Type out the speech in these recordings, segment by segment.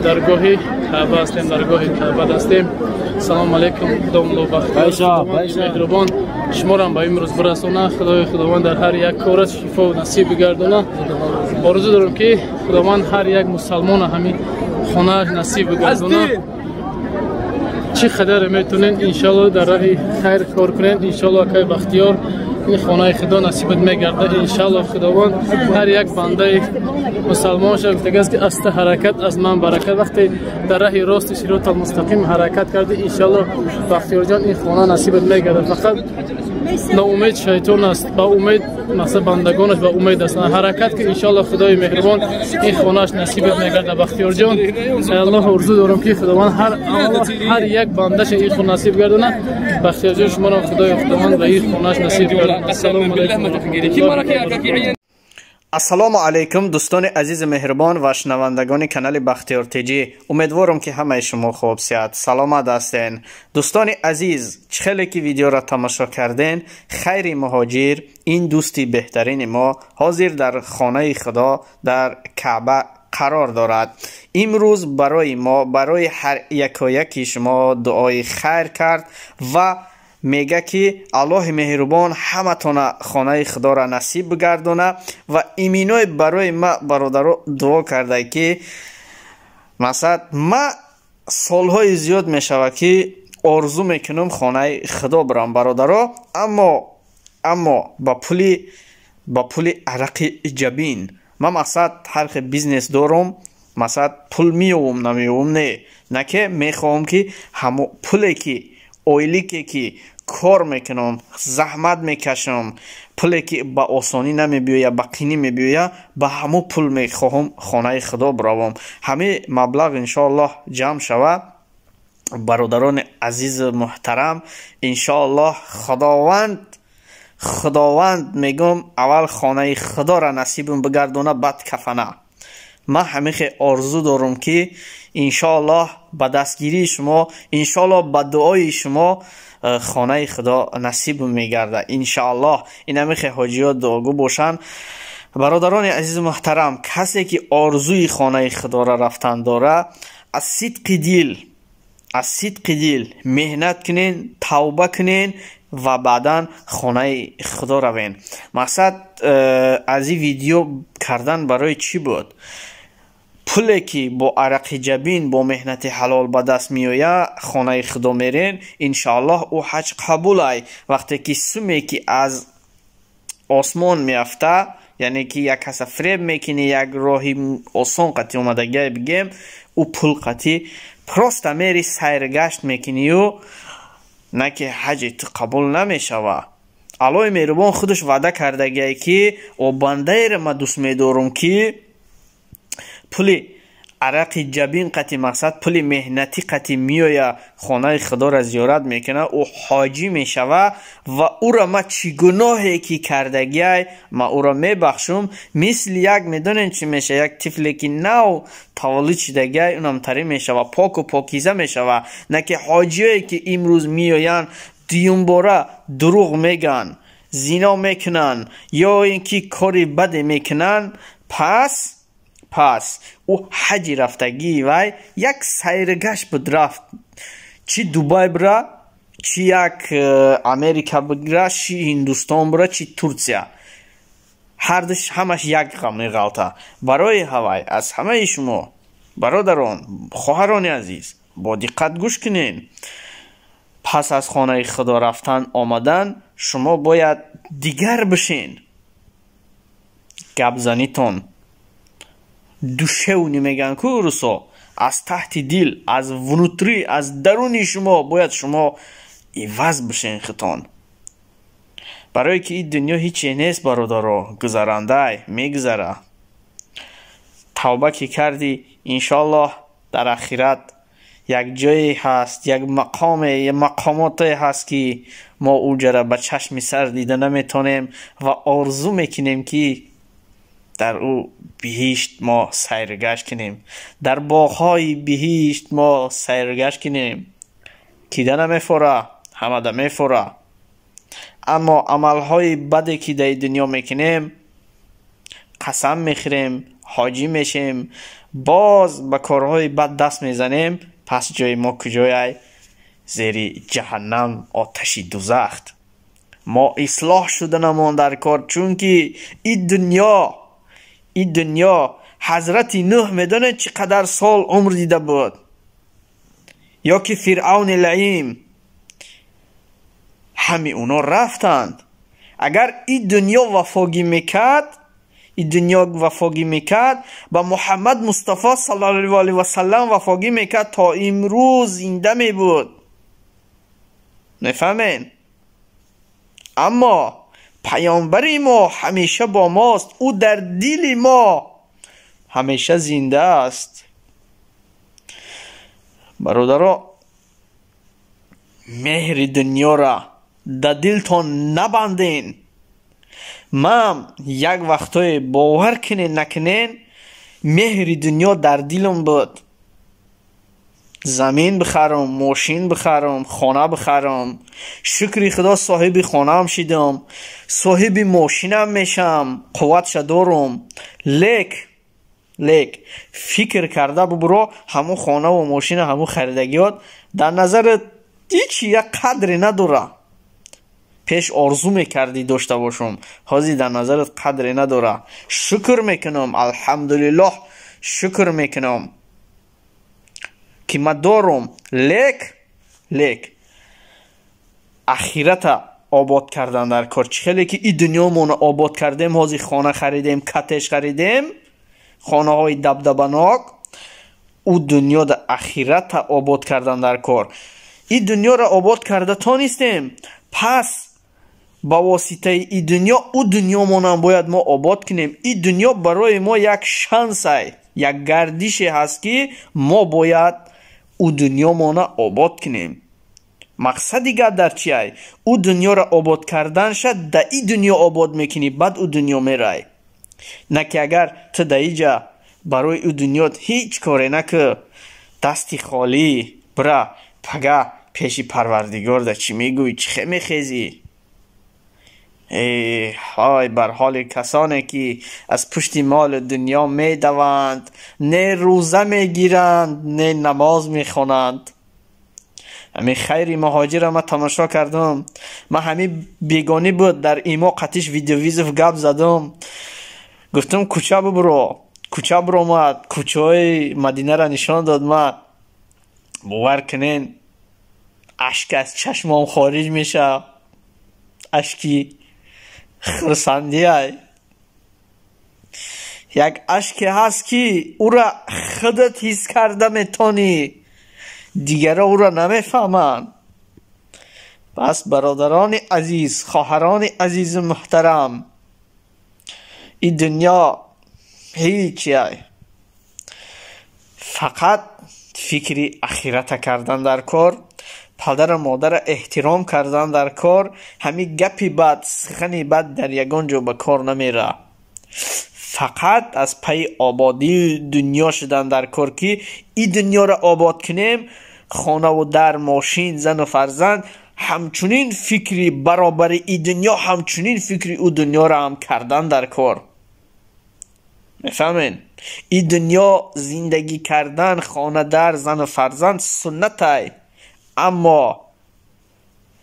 Даргоҳи Каъба ҳастем, даргоҳи Каъба ҳастем. Салом алейкум, домло Бахтиёр меҳрубон, шуморам ба имрӯз бирасона. Худои Худованд дар ҳар як корат шифо насиб бигардона. Орзу дорам, ки Худованд ҳар як мусалмона ҳамин хонааш насиб бигардона. Чӣ қадаре метонен, иншоалло, дар раҳи хайр кор кунен. Иншоалло, акай Бахтиёр, ин хонаи Худо насибат мегарда, иншоалло. Худованд ҳар як бандаи мусалмонша гуфтагааст, ки аз ту ҳаракат, аз ман баракат. Вақте дар раҳи рости сиротал мустақим ҳаракат кардӣ, иншоалло, Бахтиёрҷон, ин хона насибат мегардад. Фақат ноумед шайтон аст, ба умед мақсад бандагонаш ба умед аст. Ҳаракат ки, иншоалло, Худои меҳрубон ин хонааш насибат мегардад. Бахтиёрҷон, аллоҳ, орзу дорам, ки Худованд ҳар як бандаша ин хона насиб гардонад. Бахтиёрҷон, шуморо Худои Худованд ба ин хонааш насиб гардонад. Ассалому алайкум. Ассалому алайкум, дӯстони азизи меҳрубон ва шунавандагони канали Бахтиёр Тҷ. Умедворам, ки ҳамаи шумо хуб, сиҳат, саломат ҳастен. Дӯстони азиз, чӣ хеле ки видеоро тамошо карден, Хайри Муҳоҷир, ин дӯсти беҳтарини мо, ҳозир дар хонаи Худо, дар Каъба қарор дорад. Имрӯз барои мо, барои ҳар якояки шумо дуои хайр кард ва мега, ки Аллоҳи меҳрубон ҳаматона хонаи Худоро насиб бигардона. Ва иминой барои ма, бародаро, дуо карда, ки масалан ма солҳои зиёд мешавад, ки орзу мекунам хонаи Худо бирам, бародаро, аммо ба пули арақи ҷабин. Ман, мақсад, ҳар хел бизнес дорум, масалан, пул меёвум, намеёвум, не, на ке мехоҳам, ки ҳамо пуле ки, ойлике ки кор мекунам, заҳмат мекашам, пуле ки ба осонӣ намебиёя, ба қинӣ мебиёя, ба ҳамо пул мехоҳам хонаи Худо биравам. Ҳамин маблағ, иншоаллоҳ, ҷамъ шава, бародарони азизу муҳтарам, иншоаллоҳ, Худованд, мегӯм, аввал хонаи Худоро насибам бигардона, баъд кафана. Ман ҳамихе орзу дорам, ки иншоаллоҳ, ба дастгирии шумо, иншоаллоҳ, ба дуои шумо хонаи Худо насибам мегардад, иншоаллоҳ. Ин ҳамихе ҳоҷиёт дуогӯ бошанд. Бародарони азизу муҳтарам, касе ки орзуи хонаи Худоро рафтан дора, аз сидқи дил, аз сидқи дил меҳнат кунен, тавба кунен ва баъдан хонаи Худо равен. Мақсад аз ин видео кардан барои чӣ буд? Пуле ки бо арақи ҷабин, бо меҳнати ҳалол ба даст меояд, хонаи Худо мерен, иншоаллоҳ, ӯ ҳаҷ қабулай. Вақте ки суме ки аз осмон меафта, яъне ки як каса фиреб мекунӣ, як роҳи осон қатӣ омадагиай, бигем, ӯ пул қатӣ просто мери, сайргашт мекунию, на ки ҳаҷи ту қабул намешава. Аллоҳи меҳрубон худаш ваъда кардагиай, ки о бандаеро ма дӯст медорам, ки пули арақи ҷабин қати, мақсад, пули меҳнатӣ қати меоя, хонаи Худоро зиёрат мекунад, ӯ ҳоҷӣ мешава ва ӯро ма чӣ гуноҳе ки кардагиай, ма ӯро мебахшум. Мисли як, медонем, чӣ меша, як тифле ки нав таваллуд шидагиай, унам тарӣ мешава, поку покиза мешава. На ки ҳоҷиое ки имрӯз меоянд, дуюмбора дурӯғ мегӯянд, зино мекунанд ё ин ки кори баде мекунанд, пас ӯ ҳаҷи рафтагии вай як сайргашт буд, рафт. Чӣ Дубай бира, чӣ як Америка бира, чӣ Ҳиндустон бира, чӣ Турсия, ҳардуш ҳамаш як ғам меғалта. Барои ҳавай аз ҳамаи шумо, бародарон, хоҳарони азиз, бо диққат гӯш кунед. Пас аз хонаи Худо рафтан омадан шумо бояд дигар бишен, гапзанитон душевный мегӯянд ку русо, аз таҳти дил, аз внутри, аз даруни шумо бояд шумо иваз бишен хитон, барое ки ин дунё ҳиче нест, бародаро, гузарандай, мегузара. Тавба ки кардӣ, иншоаллоҳ, дар ахират як ҷое ҳаст, як мақоме, мақомоте ҳаст, ки мо уҷара ба чашми сар дида наметонем ва орзу мекунем, ки дар ӯ биҳишт мо сайргашт кунем, дар боғҳои биҳишт мо сайргашт кунем. Кида намефора, ҳамада мефора, аммо амалҳои баде ки дар дунё мекунем, қасам мехӯрем, ҳоҷӣ мешем. боз ба корҳои бад даст мезанем, пас ҷои мо куҷояй? Зери ҷаҳаннам, оташи дузахт. Мо ислоҳ шуданамон дар кор, чунки и дунё ҳазрати Нӯҳ медонед чӣ қадар сол умр дида буд? Ё ки Фиръавни лаим, ҳами оно рафтанд. Агар и дунё вафогӣ мекард, и дунё вафогӣ мекард, ба Муҳаммад Мустафо саллаллоҳу алайҳи васаллам вафогӣ мекард, то имрӯз зинда мебуд. Мефаҳмен? Аммо паёмбари мо ҳамеша бо мост, ӯ дар дили мо ҳамеша зинда аст. Бародаро, меҳри дунёра да дилтон набанден. Ман як вақтое, бовар кунен накунен, меҳри дунё дар дилам буд: замин бихарам, мошин бихарам, хона бихарам. Шукри Худо, соҳиби хонаам шидам, соҳиби мошинам мешам, қувватша дорум. Лек фикр карда бубуро, ҳамун хонаву мошина, ҳамун харидагиёт дар назарат ҳеч як қадре надора. Пеш орзу мекардӣ дошта бошум, ҳозир дар назарат қадре надора. Шукр мекунам, алҳамдулиллоҳ, шукр мекунам, ки ман дорум, лек ахирата обод кардан дар кор. Чӣ хеле ки и дунёмонро обод кардем, ҳозир хона харидем, коттедж харидем, хонаҳои дабдабанок, ӯ дунёда ахирата обод кардан дар кор. И дунёро обод карда тонистем, пас ба воситаи и дунё ӯ дунёмонам бояд мо обод кунем. И дунё барои мо як шансай, як гардише ҳаст, ки мо бояд ӯ дунёмона обод кунем. Мақсади гап дар чиай? Ӯ дунёро обод карданша да и дунё обод мекунӣ, баъд ӯ дунё мерай. На ки агар ту да иҷа барои ӯ дунёт ҳеҷ коре накӯ, дасти холӣ бира, пага пеши Парвардигор да чӣ мегӯӣ, чӣ хе мехезӣ? Ҳой бар ҳоли касоне, ки аз пушти моли дунё медаванд, не рӯза мегиранд, не намоз мехонанд. Ҳамин хайри муҳоҷира ман тамошо кардам. Ман ҳамин бегонӣ буд, дар имо қатиш видеовызов гап задам, гуфтам: «Кӯча бубуро». Кӯча биромад, кӯчаҳои Мадинара нишон дод. Ман, бовар кунен, ашк аз чашмом хориҷ мешавад, ашки хурсандиай. Як ашке ҳаст, ки ӯра худат ҳис карда метонӣ, дигаро ӯро намефаҳманд. Пас, бародарони азиз, хоҳарони азизу муҳтарам, ин дунё ҳечай, фақат фикри ахирата кардан дар кор, падару модарро эҳтиром кардан дар кор. Ҳамин гапи бад, сухани бад дар ягон ҷо ба кор намера. Фақат аз пайи ободии дунё шудан дар кор, ки ин дунёро обод кунем: хонаву дар, мошин, зану фарзанд. Ҳамчунин фикри баробари ин дунё, ҳамчунин фикри ӯ дунёро ҳам кардан дар кор. Мефаҳмед? Ин дунё зиндагӣ кардан, хона, дар, зану фарзанд суннатай, аммо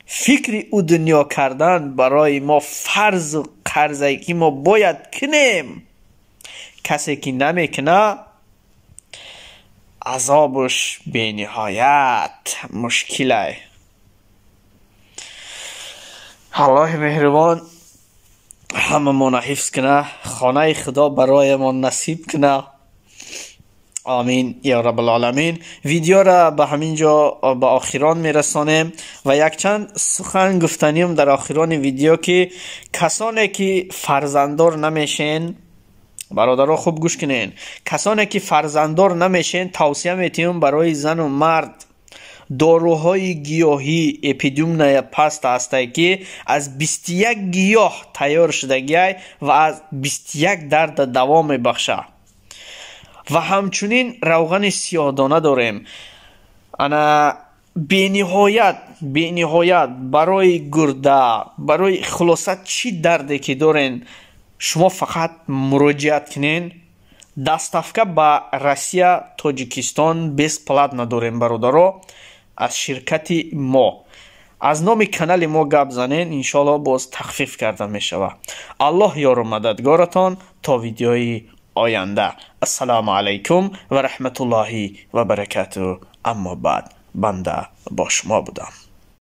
фикри ӯ дунё кардан барои мо фарзу қарзе, ки мо бояд кунем. Касе ки намекуна, азобуш бениҳоят мушкилай. Аллоҳи меҳрубон ҳамамона ҳифз куна, хонаи Худо бароямон насиб куна. Омин ё Раббалоламин. Видеоро ба ҳамин ҷо ба охирон мерасонем ва якчанд сухан гуфтаним дар охирони видео, ки касоне ки фарзанддор намешен, бародаро, хуб гӯш кунен, касоне ки фарзанддор намешен, тавсия метиҳем барои зану мард доруҳои гиёҳӣ, эпидемная паста ҳастае, ки аз 21 гиёҳ тайёр шудагиай ва аз 21 дарда даво мебахшад. Ва ҳамчунин равғани сиёҳдона дорем. Ана бениҳоят барои гурда, барои хулоса чӣ дарде ки дорен, шумо фақат муроҷиат кунен. Доставка ба Россия, Тоҷикистон бесплатно дорем, бародаро. Аз ширкати мо, аз номи канали мо гап занен, иншоалло боз тахфиф карда мешавад. Аллоҳ ёру мададгоратон. То видеои оянда, ассалому алайкум ва раҳматуллоҳи ва баракату. Аммо баъд, банда бо шумо будам.